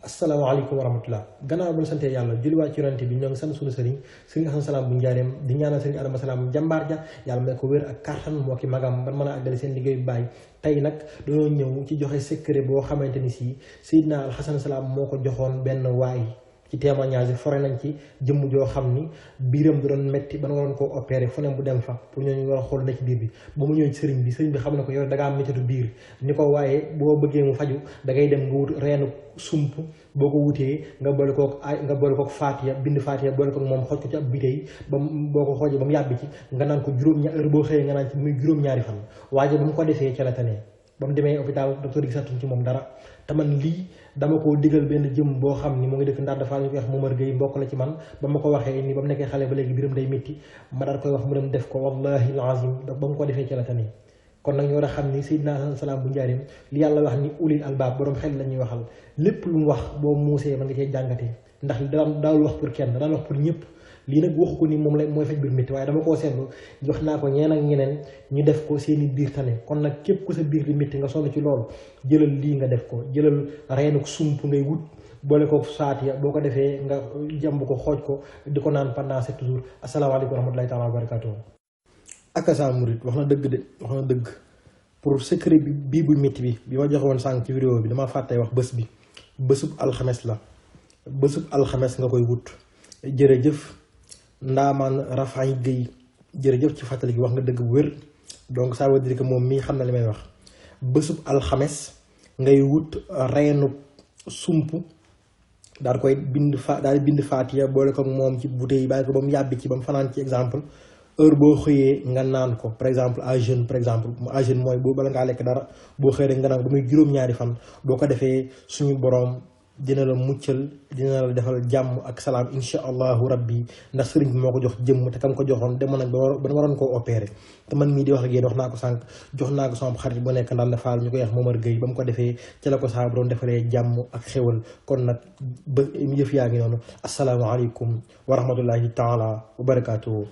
asalaamaaleykum wa rahmatullah gannaaw bu ñu santee yàlla julliwaat ci yonente bi ñoo ngi sant suñu sëriñ Asan Salaam bu njaareem di ñaanal sëriñ Adama Salaam jàmbaar ja yàlla may ko wér ak kàttan moo ki magam ban mën a àggale seen liggéey bu bàyyi tey nag dañoo ñëw ci joxe secret boo xamante ni si Seydina Alxasan Salaam moo ko joxoon benn waay ci témoignage fore nañ ci jëmm joo xam ni biiram da doon metti ba nga waroon koo opéré fu ne bu dem fa pour ñooñu war a xool na ci biir bi ba mu ñëwee ci sëriñ bi xam ne ko yow da ngaa am méttitu biir ni ko waaye boo bëggee mu faju da ngay dem nga wut reenu sump boo ko wutee nga boole kook faatiya bind faatiya boole kook moom xooj ko ci ab bitey ba boo ko xoojee ba mu yàbbi ci nga naan ko heure boo xëyee nga naan ci muy juróom-ñaari fan waaye ba mu ko defee ca la tane ba mu demee hôpital docteur yi gisatuñ ci moom dara te man lii dama ko digal benn jëm boo xam ni mu ngi dëkk Ndar dafa ñu koy wax Momar Gueye mbokk la ci man ba ma ko waxee ni ba mu nekkee xale ba léegi biram day métti ma daal koy wax mu dem def ko wallahi alazim ba mu ko defee ci la tane kon nag ñu war a xam ni Seydina Salaam bu njaareem li yàlla wax ni ulil albaab borom xel la ñuy waxal lépp lu mu wax boo muusee mën nga cee jàngatee ndax daawul wax pour kenn daan wax pour ñëpp lii nag waxu ko ni moom la mooy faj biir métti waaye dama koo seetlu jox naa ko ñeen ak ñeneen ñu def ko seeni biir tane kon nag képp ku sa biir di métti nga sonn ci loolu jëlal lii nga def ko jëlal reenuk sump ngay wut boole ko saatiya boo ko defee nga jàmb ko xooj ko di ko naan pendant 7 jours asalaamaaleykum wa rahmatulahi taala wa barakatuh akasa murit wax na dëgg de wax na dëgg pour secret bii bu métti bi ma joxe woon sànq ci vidéo bi dama fàttee wax bés bi bésub alxames la bésub alxames nga koy wut jërëjëf Ndaamaan Rafaay Gueye jërëjëf ci fàttali gi wax nga dëgg bu wér donc ça veut dire que moom mii xam na li may wax bésub alxames ngay wut reenu sump daal koy bind faatiya boole ko moom ci bouteille bàyyi ko ba mu yàbbi ci ba mu fanaan ci exemple heure boo xëyee nga naan ko par exemple à jeûne par exemple à jeûne mooy boo bala ngaa lekk dara boo xëyee rek nga naan ko ba muy juróom-ñaari fan boo ko defee suñu boroom dina la muccal dina la defal jàmm ak salaam insha allahu rabbi ndax sëriñ bi moo ko jox jëmm te kam ko joxoon demoon nañ ba waroon koo opéré te man mii di wax ak yéen wax naa ko sànq jox naa ko sama xarit bu nekk Ndanda Fall ñu koy wax Momar Gueye ba mu ko defee ci la ko saa doon defalee jàmm ak xéwal kon nag ba yëf yaa ngi noonu asalaamaaleykum wa rahmatullahi taala wa barakaatuhu